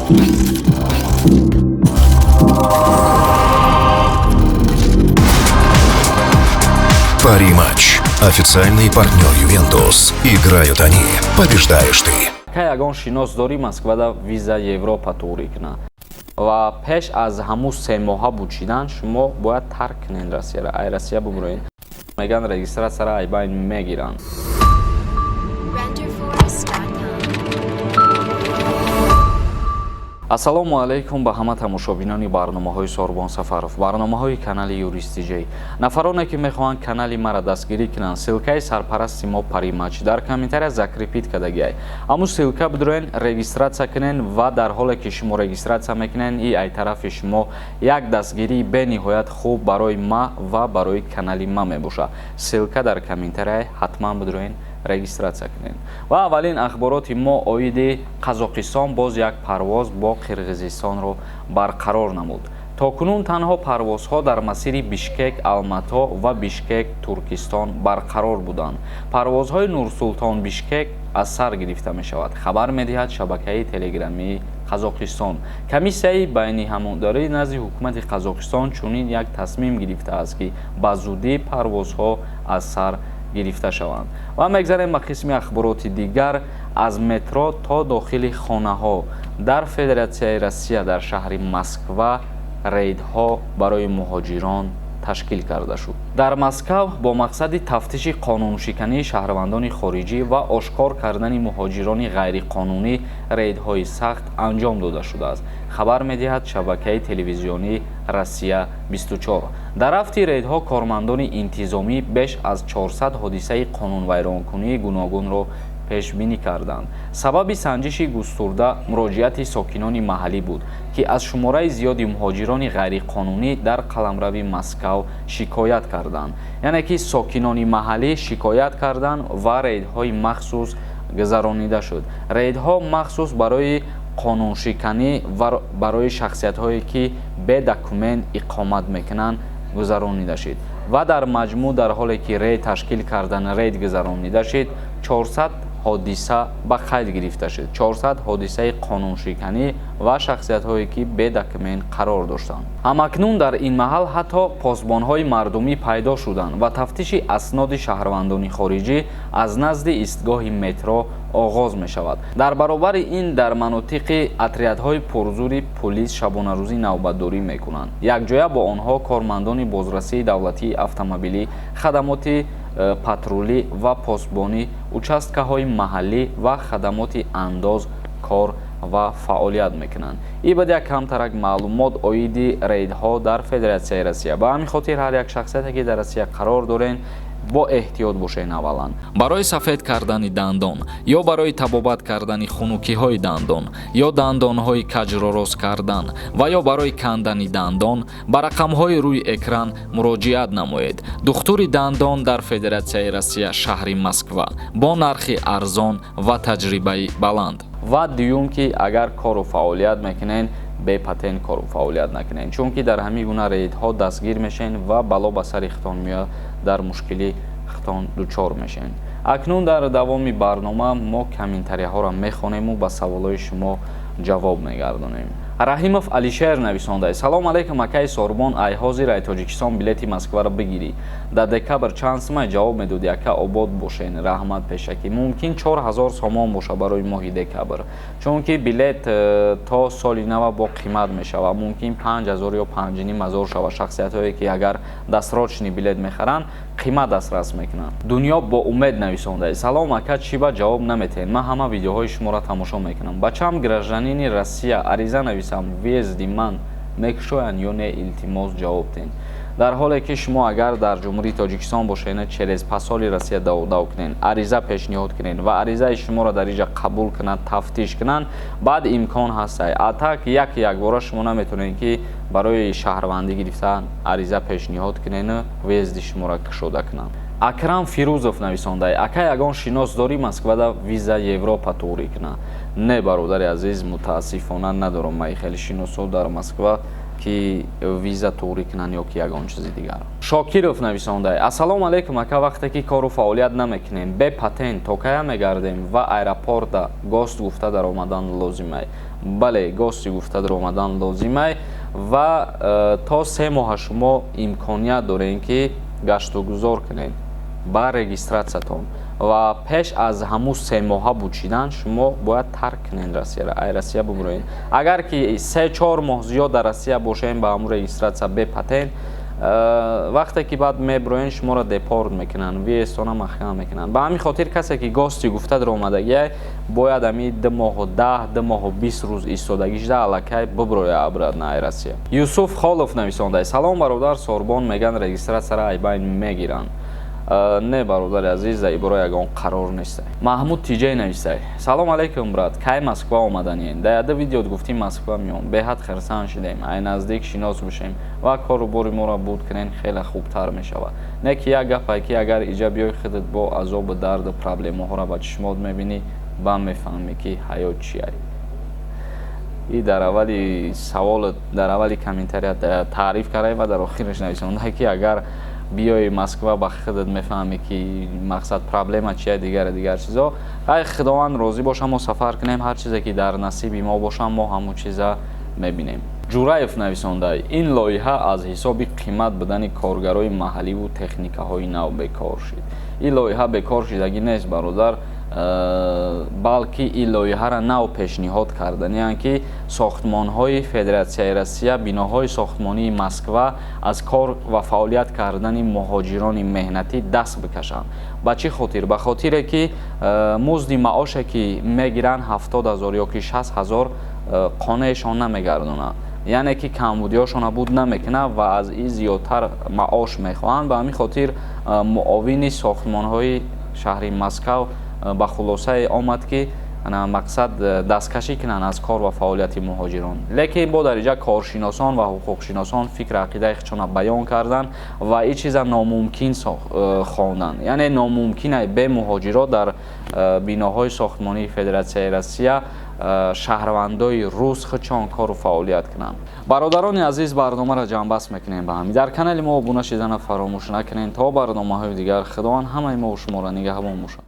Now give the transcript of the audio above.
Пари-матч. Официальный партнер «Ювентус». Играют они. Побеждаешь ты. Ка ягон шинос дорӣ, Москвада виза Европа туғрӣ кунад ва пеш аз ҳамун 3 моҳа бучидан шумо бояд тарк кунед Россияра, ай Россия бубуроед. Меган, регистрацияра айбайн мегиранд. Renderforest.com. Ассалому алайкум ба ҳама тамошобинони барномаҳои Сорбон Сафаров, барномаҳои канали Юристиҷей. Нафароне, ки мехоҳанд канали маро дастгирӣ кунанд, ссылкаи сарпарасти мо Паримач дар комментария закрепить кардагиай. Ҳамун ссылка бидроен, регистрация кунен ва дар ҳоле ки шумо регистрация мекунен, и ай тарафи шумо як дастгирии бениҳоят хуб барои ма ва барои канали ма мебошад. Ссылка дар комментария, ҳатман бидроен, регистрация кунед. Ва аввалин ахбороти мо оиди Қазоқистон: боз як парвоз бо Қирғизистонро барқарор намуд. То кунун танҳо парвозҳо дар масири Бишкек Алмато ва Бишкек Туркистон барқарор буданд. Парвозҳои Нурсултон Бишкек аз сар гирифта мешавад, хабар медиҳад шабакаи телеграмии Қазоқистон. Комиссияи байниҳамодарии назди ҳукумати Қазоқистон чунин як тасмим гирифтааст, ки ба зудӣ парвозҳо аз сар гирифта шаванд. Ва мегзарем ба қисми ахбороти дигар. Аз метро то дохили хонаҳо дар Федератсияи Россия, дар шаҳри Москва рейдҳо барои муҳоҷирон ташкил карда шуд. Дар Москав бо мақсади тафтиши қонуншикании шаҳрвандони хориҷӣ ва ошкор кардани муҳоҷирони ғайриқонунӣ рейдҳои сахт анҷом дода шудааст, хабар медиҳад шабакаи телевизионии Россия 24. Дар рафти рейдҳо кормандони интизомӣ беш аз 400 ҳодисаи қонунвайронкунии гуногунро пешбинӣ карданд. Сабаби санҷиши густурда муроҷиати сокинони маҳаллӣ буд, ки аз шумораи зиёди муҳоҷирони ғайриқонунӣ дар қаламрави Москав шикоят карданд. Яъне ки сокинони маҳаллӣ шикоят карданд ва рейдҳои махсус гузаронида шуд. Рейдҳо махсус барои қонуншиканӣ ва барои шахсиятҳое, ки бе документ иқомат мекунанд, гузаронида шуд. Ва дар маҷмӯъ, дар ҳоле ки рейд ташкил кардан, рейд гузаронида шуд, 400 ҳодиса ба қайд гирифта шуд, 400 ҳодисаи қонуншиканӣ ва шахсиятҳое, ки бе документ қарор доштанд. Ҳамакнун дар ин маҳал ҳатто посбонҳои мардумӣ пайдо шуданд ва тафтиши асноди шаҳрвандони хориҷӣ аз назди истгоҳи метро оғоз мешавад. Дар баробари ин дар манотиқи отрядҳои пурзури пулис шабонарӯзӣ навбатдорӣ мекунанд. Якҷоя бо онҳо кормандони бозрасии давлатии автомобилӣ, хадамоти патрулӣ ва посбонӣ, участкаҳои маҳаллӣ ва хадамоти андоз кор ва фаъолият мекунанд. Ин бад як камтарак маълумот оиди рейдҳо дар Федератсияи Россия. Ба ҳамин хотир ҳар як шахсияте, ки дар Россия қарор дорен, бо эҳтиёт бошед. Аввалан, барои сафед кардани дандон ё барои табобат кардани хунукиҳои дандон ё дандонҳои каҷро рост кардан ва ё барои кандани дандон ба рақамҳои рӯи экран муроҷиат намоед. Духтури дандон дар Федератсияи Россия, шаҳри Москва, бо нархи арзон ва таҷрибаи баланд. Ва дуюм, ки агар кору фаъолият мекунед, бепатент кору фаъолият накунед, чунки дар ҳамин гуна рейдҳо дастгир мешавед ва бало ба сари худтон меояд, дар мушкили худтон дучор мешавед. Акнун дар давоми барнома мо комментарияҳоро мехонему ба саволҳои шумо ҷавоб мегардонем. Раҳимов Алишер нависонда: «Салом алейкум, акаи Сорбон. Ай ҳозир ай Тоҷикистон билети Москваро бигирӣ, дар декабр чанд сумай?» Ҷавоб медодӣ, ака, обод бошен, раҳмат пешакӣ. Мумкин 4000 сомон боша барои моҳи декабр, чунки билет то соли нава бо қимат мешавад. Мумкин 5000 ё 5500 шавад. Шахсиятҳое, ки агар досрочный билет мехаранд, қимат дастрас мекунанд. Дунё бо умед нависонда: «Салом, ака, чӣ ба ҷавоб наметиҳед? Ман ҳама видеоҳои шуморо тамошо мекунам. Бачаам гражданини Россия, ариза нависам, въезди ман мекушоянд ё не? Илтимос, ҷавоб диҳед». Дар ҳоле ки шумо агар дар Ҷумҳурии Тоҷикистон бошед, через посоли Россия дав кунед, ариза пешниҳод кунед ва аризаи шуморо дар инҷа қабул кунанд, тафтиш кунанд, баъд имкон ҳастай. А так як якбора шумо наметавонед, ки барои шаҳрвандӣ гирифтан ариза пешниҳод кунеду въезди шуморо кушода кунанд. Акрам Фирӯзов нависонда: «Ака, ягон шинос дорӣ, Москвада виза Европа туғрӣ кунад?» Не, бародари азиз, мутаассифона, надорам ман хеле шиносо дар Москва. Ки виза туғрӣ кунанд ё ки ягон чизи дигар. Шокиров нависонда: «Ассалому алайкум, ака. Вақте ки кору фаъолият намекунем, бе патент то кая мегардем ва аэропорта гость гуфта даромадан лозимай?» Бале, гости гуфта даромадан лозимай ва то 3 моҳа шумо имконият дорем, ки гаштугузор кунед ба регистратсиятон ва пеш аз ҳамун 3 моҳа бучидан шумо бояд тарк кунед Россияро, ай Россия бубуроед. Агар ки 3-4 моҳ зиёд дар Россия бошем ба ҳамун регистратсия бе патент, вақте ки баъд мебуроен, шуморо депорт мекунанд, въездтона маҳкам мекунанд. Ба ҳамин хотир касе ки гости гуфта даромадагиай, бояд ҳами 2 моҳу 10, 2 моҳу 20 рӯз истодагӣ шуда, аллакай бубуроя обратно ай Россия. Юсуф Холов нависонда: «Салом, бародар Сорбон. Меган, регистратсияро айбайн мегиранд?» Не, бародари азиз, дар ибора ягон қарор нест. Маҳмуд Тиҷай нависай: «Салом алейкум, брат. Кай Москва омаданиен? Дар яда видеот гуфтӣ, Москва меом. Беҳад хирсан шудем. Ай наздик шинос бошем ва кору бори моро буд кунен, хеле хубтар мешавад. Не ки як гапае, ки агар иҷа биёй, худат бо азобу дарду проблемаҳоро ба чишмот мебинӣ, ба мефаҳмӣ, ки ҳаёт чиай». И дар аввали савол, дар аввали комментария таъриф кардаем ва дар охираш нависонда, ки агар биёи Москва, ба худат мефаҳмӣ, ки мақсад проблема чия, дигар дигар чизо. Ай Худованд розӣ боша, мо сафар кунем. Ҳар чизе ки дар насиби мо боша, мо ҳамун чиза мебинем. Ҷураев нависонда: «Ин лоиҳа аз ҳисоби қимат будани коргарои маҳалливу техникаҳои нав бекор шид». Ин лоиҳа бекор шидагӣ нест, бародар, балки ин лоиҳаро нав пешниҳод карданианд, ки сохтмонҳои Федератсияи Россия, биноҳои сохтмонии Москва аз кор ва фаъолият кардани муҳоҷирони меҳнатӣ даст бикашанд. Ба чӣ хотир? Ба хотире ки музди маоше ки мегиранд, 70 000 ё ки 60 000, қонеъшон намегардонад, яъне ки камбудиҳошона буд намекунад ва аз ин зиёдтар маош мехоҳанд. Ба ҳамин хотир муовини сохтмонҳои шаҳри Москав ба хулосае омад, ки мақсад дасткашӣ кунанд аз кор ва фаъолияти муҳоҷирон. Лекин бо дар инҷа коршиносон ва ҳуқуқшиносон фикр ақидаи худшона баён карданд ва ин чиза номумкин хонданд, яъне номумкин бе муҳоҷирот дар биноҳои сохтмонии Федератсияи Россия шаҳрвандои рус худшон кору фаъолият кунанд. Бародарони азиз, барномаро ҷамъбаст мекунем ба ҳамин. Дар канали мо обуна шидана фаромӯш накунем. То барномаҳои дигар Худованд ҳамаи мо шуморо нигаҳбон бошад.